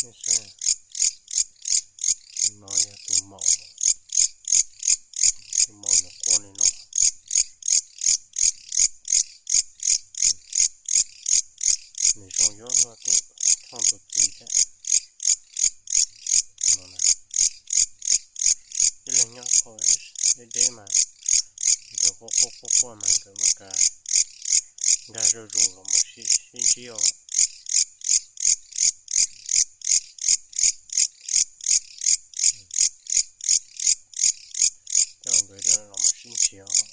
Nej saib, tus no yog tus maum, tus maum nws quaj li no. Nws zoo yuav luag tus thooj tus txiv thiab. No na, ib leeg nyob hauv deb deb mas nkawd quaj quaj quaj quaj mas nkawd muab nkag zuj zus los mus sib ntsib os. Coj nkawd los mus sib ntsib os.